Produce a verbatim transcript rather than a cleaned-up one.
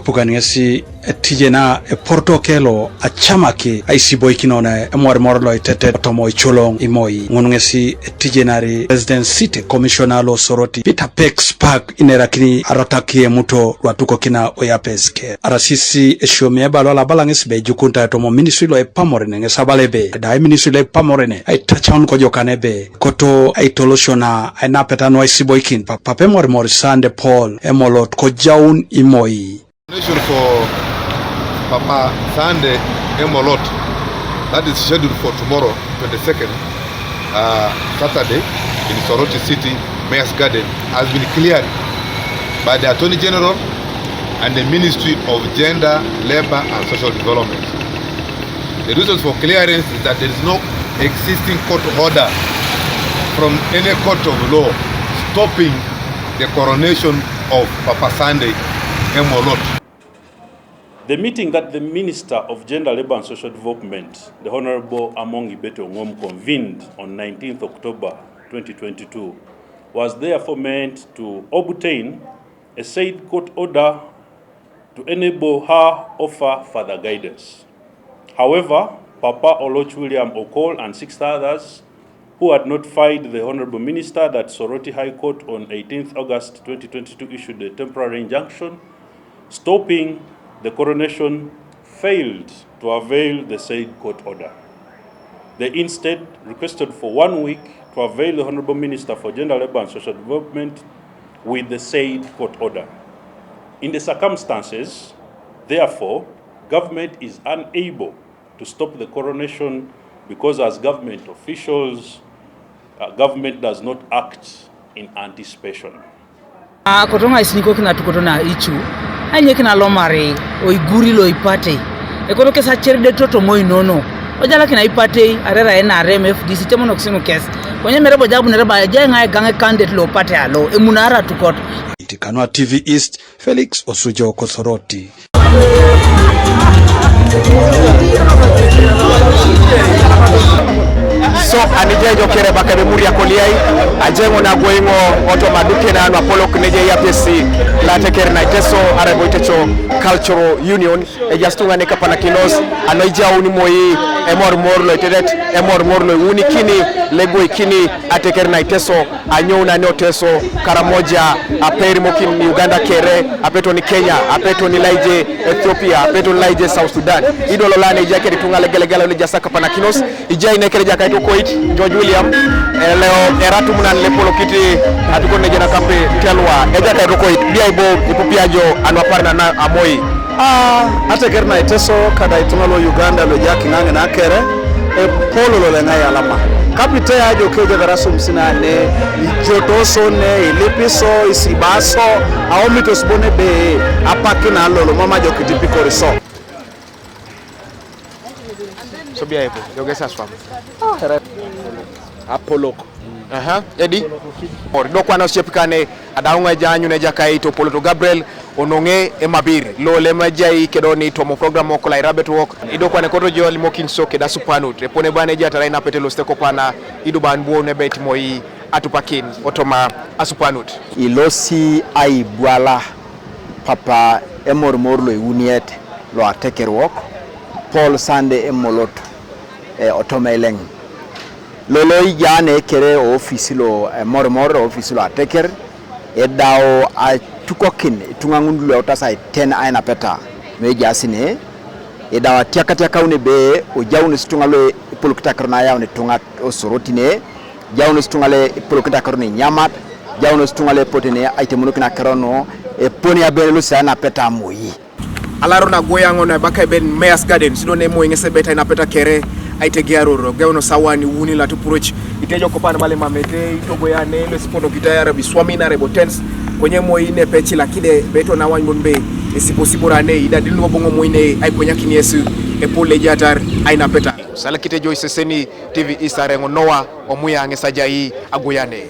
Pugan ŋesi etijena eporto kelo acamaki aisiboikinon emorimor loitetet otomo icoloŋ imoi. Ŋun ŋesi etijenari Resident City Commissioner lo Soroti Peter Pex Park inerakini arotak yemuto luatukokina oyapes ke. Arasisi esiomi ebalo alabala ŋesi be ejukunta otomo ministry lo epamorene ŋesi abala ebe da ministry lo epamorene aitacaun kojokan ebe koto aitolosio na ainapeta nuaisiboikin pa-, pape morimor Sande Paul Emolot kojaun imoi. Nation for Papa Sande Emolot, that is scheduled for tomorrow, twenty-second, uh, Saturday, in Soroti City, Mayor's Garden, has been cleared by the Attorney General and the Ministry of Gender, Labour and Social Development. The reasons for clearance is that there is no existing court order from any court of law stopping the coronation of Papa Sande Emolot. The meeting that the Minister of Gender, Labour and Social Development, the Honorable Among Ibeto Ngom, convened on nineteenth October twenty twenty-two was therefore meant to obtain a said court order to enable her offer further guidance. However, Papa Oloch William Okol and six others who had notified the Honorable Minister that Soroti High Court on eighteenth August twenty twenty-two issued a temporary injunction stopping the coronation failed to avail the said court order. They instead requested for one week to avail the Honorable Minister for Gender, Labour and Social Development with the said court order. In the circumstances, therefore, government is unable to stop the coronation because as government officials, uh, government does not act in anticipation. A, koto ŋa isinyikokina tu koto na icu, ainyekina lomari oiguri lo ipatei, ekoto kes acer de totomo inono, ojalakina ipatei, arera N R M, F D C, temonokis nu kes, konye mere bo jabu nere ba ejai ŋa egaŋ ekandet lo patei alo, emunara tukot. Itikanwa T V East, Felix Osujo ko Soroti. So, anije jo kere baka be muria koliai, ajengo na goingo oto madukena no apolok neje ya pesi, la teker na iteso, arabo itecho Cultural Union, ejastu ŋane kapanakinos, ano ijauni moi, emor mor lo itetet, emor mor lo iunikini, legoi kini, ateker na iteso, anyoun ane oteso, Karamoja, aperimokin Uganda kere, apetoni Kenya, apetoni laije Ethiopia, apetoni laije South Sudan. Idolo lane ijakeri tuŋa legelegela lejasa kapanakinos, ijai nekere Ejakait Okoit, George William, eleo eratumunan lepolokiti atukon neje nakampe telwa, Ejakait Okoit, biaibo ipupiajo anuapar nana amoi. A, ateker na iteso kada ituŋa lo Uganda lo ejaki ŋaŋe na kere, epolo lo leŋai alama. Kapite ajo kejo kara sumsina ne, ijotoso ne, ilipiso, isibaso, aomitos bone be, apakina lolo mama jo kitipikoriso. So bia ipo, jo gesa swam. Apolok. Aha, edi. Or do kwana osiep kane adau ŋa ejanyun Ejakait Opolot Gabriel onoŋe emabir lo lem ejai kedoni tomo program wok la irabet wok. Ido kwane koto jo limokin so keda supanut epone bane ejatara inapete lo stekopana ido ban buo nebet moi atupakin otoma asupanut. Ilosi aibwala Papa Emormor lo iuniet lo ateker wok, Paul Sande Emolot, e, otoma eleŋ. Lolo ijane kere ofisi lo, e, Mormor, ofisi lo ateker, edau atukokin ituŋa ŋun lu eutas aiten ainapeta, nu ejaas ne, edau atiakatiakaun ebe, ojaunos ituŋa lu epolokit akiro na ayaun ituŋa Osoroti ne, ejaunos ituŋa lu epolokit akiro na inyamat, ejaunos ituŋa lu epote ne aitemonokin akiro nu, eponi abenelos ainapeta moi. Alaro na goya ŋo na baka ebe Mayor's Gardens, do ne moi ŋes ebet ainapeta kere, aitegearor, geuno sawan, iuni latupuroch, itejo kopan bale mamete, itogoya ne, lo esipondo kita ya rabi swami na rebo tens, konye moi ne peci lakide, beto na wany bon be, esiposibora ne, ida dil nubo boŋo moi ne, aikwenyakini Yesu, epol ejatar, ainapeta. Salakite Joyce Seseni, T V East areŋo Noah, omuya ŋes ajai, agoyane.